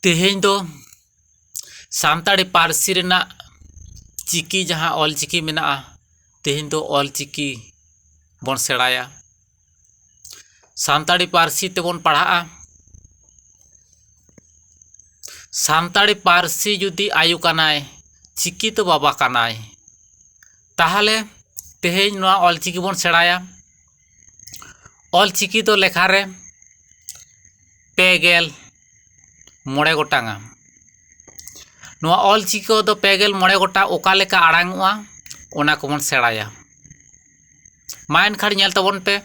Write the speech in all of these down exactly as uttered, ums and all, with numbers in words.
ᱛᱮᱦᱮᱧ ᱫᱚ ᱥᱟᱱᱛᱟᱲᱤ ᱯᱟᱹᱨᱥᱤ ᱨᱮᱱᱟᱜ ᱪᱤᱠᱤ, ᱡᱟᱦᱟᱸ ᱚᱞᱪᱤᱠᱤ ᱢᱮᱱᱟᱜᱼᱟ, ᱛᱮᱦᱮᱧ ᱫᱚ ᱚᱞᱪᱤᱠᱤ ᱵᱚᱱ ᱥᱮᱬᱟᱭᱟ᱾ ᱥᱟᱱᱛᱟᱲᱤ ᱯᱟᱹᱨᱥᱤ ᱛᱮᱵᱚᱱ ᱯᱟᱲᱦᱟᱜᱼᱟ᱾ ᱥᱟᱱᱛᱟᱲᱤ ᱯᱟᱹᱨᱥᱤ ᱡᱩᱫᱤ ᱟᱭᱳ ᱠᱟᱱᱟᱭ, ᱪᱤᱠᱤ ᱫᱚ ᱵᱟᱵᱟ ᱠᱟᱱᱟᱭ, ᱛᱟᱦᱚᱞᱮ ᱛᱮᱦᱮᱧ ᱱᱚᱣᱟ ᱚᱞᱪᱤᱠᱤ ᱵᱚᱱ ᱥᱮᱬᱟᱭᱟ᱾ ᱚᱞᱪᱤᱠᱤ ᱫᱚ ᱞᱮᱠᱷᱟ ᱨᱮ ᱯᱮ ᱜᱮᱞ ᱢᱚᱬᱮ ᱜᱚᱴᱟᱝᱟ᱾ ᱱᱚᱣᱟ ᱚᱞᱪᱤᱠᱤ ᱠᱚᱫᱚ ᱯᱮ ᱜᱮᱞ ᱢᱚᱬᱮ ᱜᱚᱴᱟᱝ ᱚᱠᱟ ᱞᱮᱠᱟ ᱟᱲᱟᱝᱚᱜᱼᱟ, ᱚᱱᱟ ᱠᱚᱵᱚᱱ ᱥᱮᱬᱟᱭᱟ᱾ ᱢᱟ ᱮᱱᱠᱷᱟᱱ ᱧᱮᱞ ᱛᱟᱵᱚᱱ ᱯᱮ,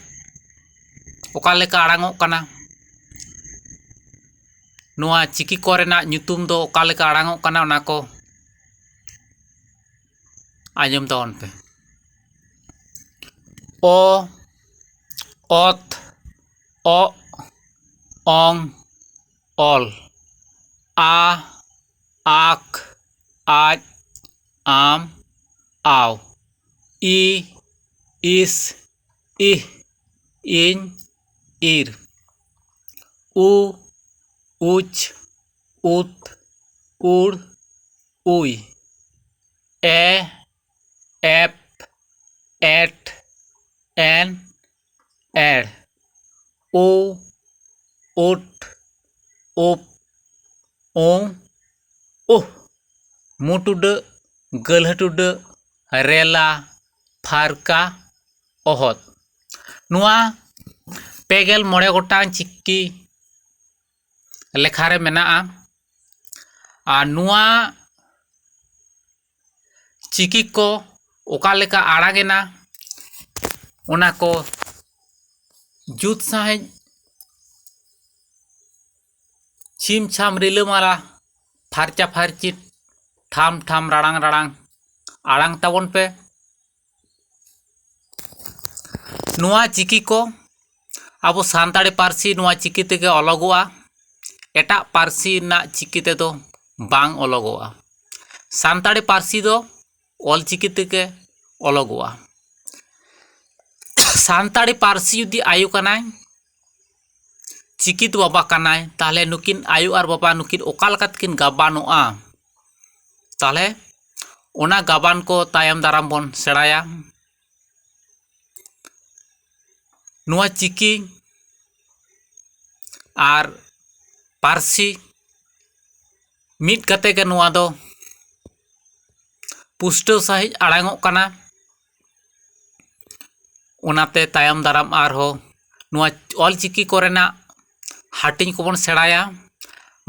ᱚᱠᱟ ᱞᱮᱠᱟ ᱟᱲᱟᱝᱚᱜ ᱠᱟᱱᱟ᱾ ᱱᱚᱣᱟ ᱪᱤᱠᱤ ᱠᱚᱨᱮᱱᱟᱜ ᱧᱩᱛᱩᱢ ᱫᱚ ᱚᱠᱟ ᱞᱮᱠᱟ ᱟᱲᱟᱝᱚᱜ ᱠᱟᱱᱟ, ᱚᱱᱟ ᱠᱚ ᱟᱸᱡᱚᱢ ᱛᱟᱵᱚᱱ ᱯᱮ᱾ ᱚ, ᱚᱛ, ᱚᱜ, ᱚᱝ, ᱚᱞ, ᱟ, ᱟᱠ, ᱟᱡ, ᱟᱢ, ᱟᱣ, ᱤ, ᱤᱥ, ᱤᱦ, ᱤᱧ, ᱤᱨ, ᱩ, ᱩᱪ, ᱩᱛ, ᱩᱲ, ᱩᱭ, ᱮ, ᱮᱯ, ᱮᱴ, ᱮᱱ, ᱮᱲ, ᱩ, ᱩᱴ, ᱩᱯ, ᱩ, ᱩᱦ, ᱢᱩ ᱴᱩᱰᱟᱹᱜ, ᱜᱟᱹᱞᱦᱟᱹ ᱴᱩᱰᱟᱹᱜ, ᱨᱮᱞᱟ, ᱯᱷᱟᱨᱠᱟ, ᱚᱦᱚᱫ᱾ ᱱᱚᱣᱟ ᱯᱮ ᱜᱮᱞ ᱢᱚᱬᱮ ᱜᱚᱴᱟᱝ ᱪᱤᱠᱤ ᱞᱮᱠᱷᱟ ᱨᱮ ᱢᱮᱱᱟᱜᱼᱟ᱾ ᱟᱨ ᱱᱚᱣᱟ ᱪᱤᱠᱤ ᱠᱚ ᱚᱠᱟ ᱞᱮᱠᱟ ᱟᱲᱟᱝ ᱮᱱᱟ, ᱚᱱᱟ ᱠᱚ ᱡᱩᱛ ᱥᱟᱺᱦᱤᱡ ᱪᱷᱤᱢ ᱪᱷᱟᱢ ᱨᱤᱞᱟᱹᱢᱟᱞᱟ, ᱯᱷᱟᱨᱪᱟ ᱯᱷᱟᱨᱪᱤ, ᱴᱷᱟᱢ ᱴᱷᱟᱢ, ᱨᱟᱲᱟᱝ ᱨᱟᱲᱟᱝ ᱟᱲᱟᱝ ᱛᱟᱵᱚᱱ ᱯᱮ᱾ ᱱᱚᱣᱟ ᱪᱤᱠᱤ ᱠᱚ ᱟᱵᱚ ᱥᱟᱱᱛᱟᱲᱤ ᱯᱟᱹᱨᱥᱤ ᱱᱚᱣᱟ ᱪᱤᱠᱤ ᱛᱮᱜᱮ ᱚᱞᱚᱜᱚᱜᱼᱟ, ᱮᱴᱟᱜ ᱯᱟᱹᱨᱥᱤ ᱨᱮᱱᱟᱜ ᱪᱤᱠᱤ ᱛᱮᱫᱚ ᱵᱟᱝ ᱚᱞᱚᱜᱚᱜᱼᱟ᱾ ᱥᱟᱱᱛᱟᱲᱤ ᱯᱟᱹᱨᱥᱤ ᱫᱚ ᱚᱞ ᱪᱤᱠᱤ ᱛᱮᱜᱮ ᱚᱞᱚᱜᱚᱜᱼᱟ᱾ ᱥᱟᱱᱛᱟᱲᱤ ᱯᱟᱹᱨᱥᱤ ᱡᱩᱫᱤ ᱟᱭᱳ ᱠᱟᱱᱟᱭ, ᱪᱤᱠᱤᱛ ᱵᱟᱵᱟ ᱠᱟᱱᱟᱭ, ᱛᱟᱦᱚᱞᱮ ᱱᱩᱠᱤᱱ ᱟᱭᱳ ᱟᱨ ᱵᱟᱵᱟ ᱱᱩᱠᱤᱱ ᱚᱠᱟ ᱞᱮᱠᱟ ᱛᱮᱠᱤᱱ ᱜᱟᱵᱟᱱᱚᱜᱼᱟ? ᱛᱟᱦᱚᱞᱮ ᱚᱱᱟ ᱜᱟᱵᱟᱱ ᱠᱚ ᱛᱟᱭᱚᱢ ᱫᱟᱨᱟᱢ ᱵᱚᱱ ᱥᱮᱬᱟᱭᱟ᱾ ᱱᱚᱣᱟ ᱪᱤᱠᱤ ᱟᱨ ᱯᱟᱹᱨᱥᱤ ᱢᱤᱫ ᱠᱟᱛᱮ ᱜᱮ ᱱᱚᱣᱟ ᱫᱚ ᱯᱩᱥᱴᱟᱹᱣ ᱥᱟᱺᱦᱤᱡ ᱟᱲᱟᱝᱚᱜ ᱠᱟᱱᱟ᱾ ᱚᱱᱟᱛᱮ ᱛᱟᱭᱚᱢ ᱫᱟᱨᱟᱢ ᱟᱨᱦᱚᱸ ᱱᱚᱣᱟ ᱚᱞᱪᱤᱠᱤ ᱠᱚᱨᱮᱱᱟᱜ ᱦᱟᱹᱴᱤᱧ ᱠᱚᱵᱚᱱ ᱥᱮᱬᱟᱭᱟ᱾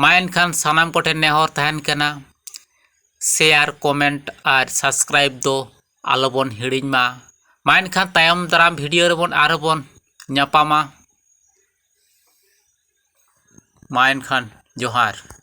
ᱢᱟ ᱮᱱᱠᱷᱟᱱ ᱥᱟᱱᱟᱢ ᱠᱚᱴᱷᱮᱱ ᱱᱮᱦᱚᱨ ᱛᱟᱦᱮᱱ ᱠᱟᱱᱟ, share, comment ᱟᱨ subscribe ᱫᱚ ᱟᱞᱚᱵᱚᱱ ᱦᱤᱲᱤᱧ ᱢᱟ᱾ ᱢᱟ ᱮᱱᱠᱷᱟᱱ ᱛᱟᱭᱚᱢ ᱫᱟᱨᱟᱢ video ᱨᱮᱵᱚᱱ ᱟᱨᱦᱚᱸ ᱵᱚᱱ ᱧᱟᱯᱟᱢᱟ᱾ ᱢᱟ ᱮᱱᱠᱷᱟᱱ ᱡᱚᱦᱟᱨ᱾